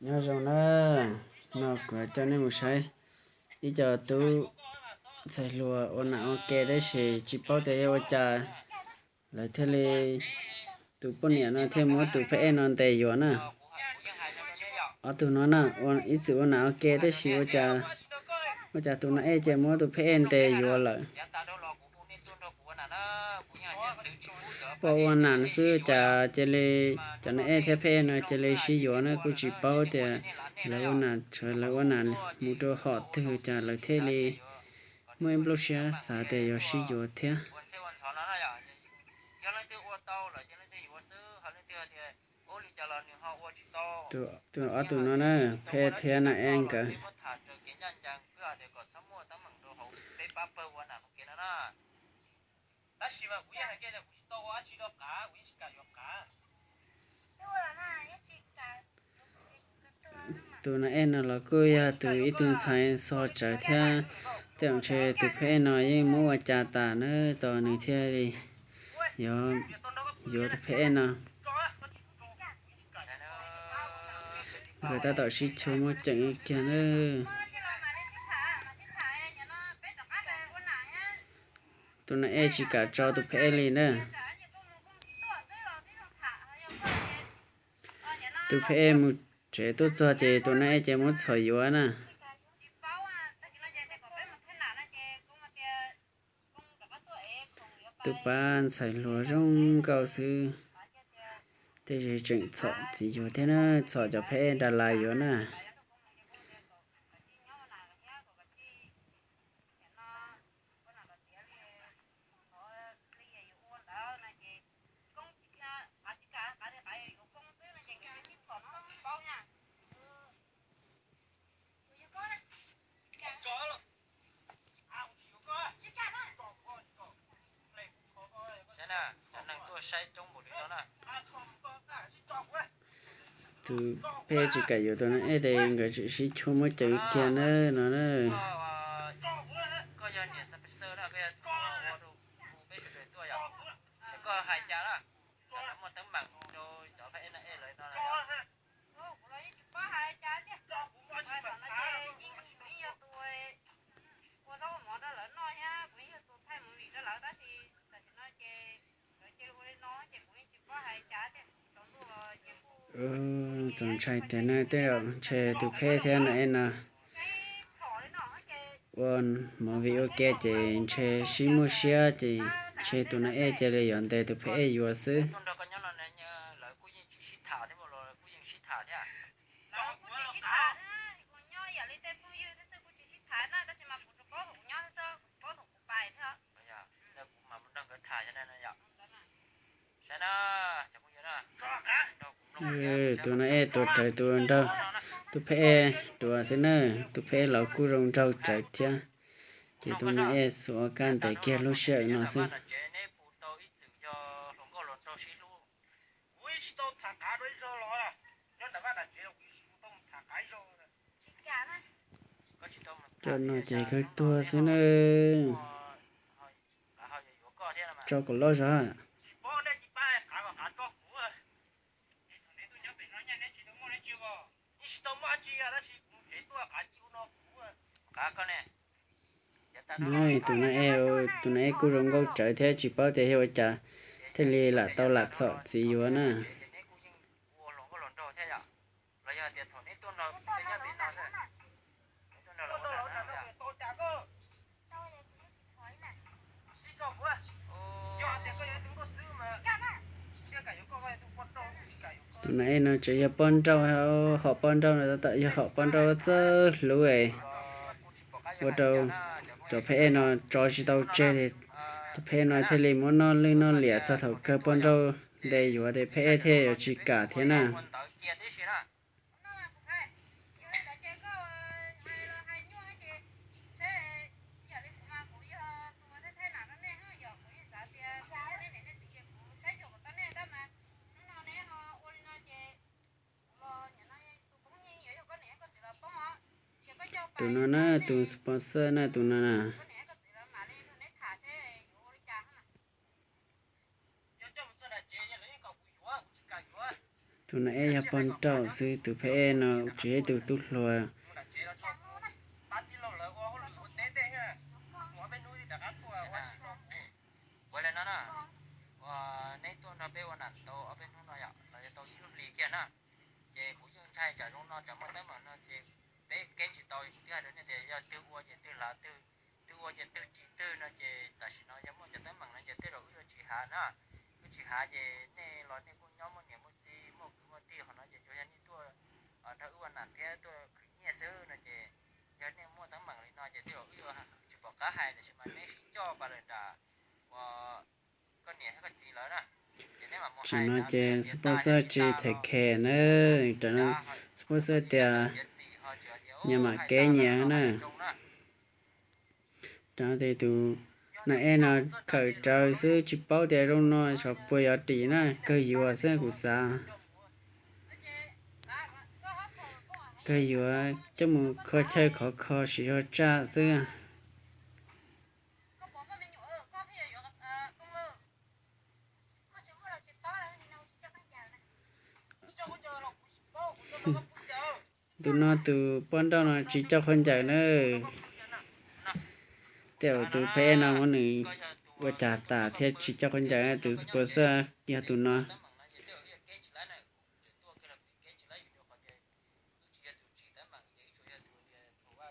Nyob zoo na, no kuv coj nej mus saib ib co tub ntxhais hluas ua nam ua ke tab sis tsis paub tias yog ua cas lawv thiaj li, tus poj niam no thiaj muab tus phab ej no ntes yuav na. Ob tug no na, ib txwm ua nam ua ke tab sis ua cas tus nam ej ces muab tus phab ej ntes yuav lawm. Ua ua nam xwb cas cia li, cov nam ej thiab phab ej no cia li sib yuav na, kuj tsis paub tias lawv ua nam, lawv ua nam mus rau hom twg cas lawv thiaj li muaj ib nplooj siab xav tias yuav sib yuav thiab. Tus ob tug no na, phab ej thiab nam ej nkawd. Tus nam ej no los kuj yog tus ib tug ntxhais xo tsawv thiab, tej zaum ntshe tus phab ej no yeej muab ua cas tas na, tos nws thiaj li yuav tus phab ej no. Nkawd tab tom sib chua muaj ceem kiag na. Tus nam ej tsis kam tso tus phab ej li na. Tus phab ej mus tsev tuaj txog ces tus nam ej ces muab txhom yuav na. Tus pab ntxhais hluas zoo nkauj xwb, tej zaum tseem txhom txiv yuav thiab na, txhom cov phab ej das las yuav na. Tus phab ej tsis kam yuav tus nam ej ces nkawd tseem sib chua muaj ceem kiag na no na. Txaus ntshai tiag na, tej zaum ntshe tus phab ej thiab nam ej no ua movie ua ke ces ntshe sib muaj siab ces ntshe tus nam ej cia li yuav ntes tus phab ej yuav xwb. Tus nam ej tuav rawv tus nraug, tus phab ej tuav xwb na, tus phab ej los kuj zoo nraug tsawv thiab. Ces tus nam ej xuas kaj ntes kiag lub sij hawm no xwb. Cov no ces kawg tuag xwb na. Tso kom loj zog. Tus nam ej, tus nam ej kuj zoo nkauj tsawv thiab tsis paub tias yog ua cas thiaj li lam tau lam txhom txiv yuav na. Tus nam ej no tseem yog poj nrauj, hom poj nrauj no tab tom yog hom poj nrauj txawj hlub es ua rau cov phab ej no tso tsis tau tseg, tus phab ej no thiaj li muab noj lwj noj liam txog thaum kawg poj nrauj ntes yuav ces phab ej thiaj yuav tsis kam thiab na. Tus no na, tus sponsor na, tus no na. Tus Na eb yog pog nrauj xwb, tus Phev Ej no tsis yog ib tug tub hluas. Ua li no na, ua neb tuaj nrog peb ua nam tau ob peb hnub no yom, los yog tau ib lub hlis kiag na, ces kuv yeej ntshai tsam zoo no tsam muaj teeb meem no ces peb keeb tsis tau, kuv twb hais rau nej tias yog twg ua ces twg lav twg, twg ua ces twg ris twg no ces tam sim no yog muaj cov teeb meem no ces tej zaum wb yuav tsis hav na. Wb tsis hav ces nej los nej kuj nyob muaj niam muaj txiv muaj kwv muaj tij qhov no ces tsuas yog nej tuaj nrog wb ua nam thiab tuaj khwv nyiaj xwb no ces yog nej muaj teeb meem li no ces tej zaum wb yuav tsis pom qab hais, tiam sis mas neb sib coj pas lawm nram ua koj niam thiab koj txiv lawm na. Tam sim no ces xub puab xwb tsis them khe na, tam no xub puab xwb tias nyias mam kev nyias na. Rau tias tus nam ej no khawm rawv xwb tsis paub tias zoo no xyov puas yuav dim na, kawg yuav xwb kuv xav. Kawg yuav coj mus kho chaw khov kho siv zog tsaj xwb. Tus no tus poj nrauj no tsis coj khaub ncaws na. Tej zaum tus Phev Ej no muab nws ua cas tas thiaj tsis coj khaub ncaws, tus xub puab xwb yog tus no.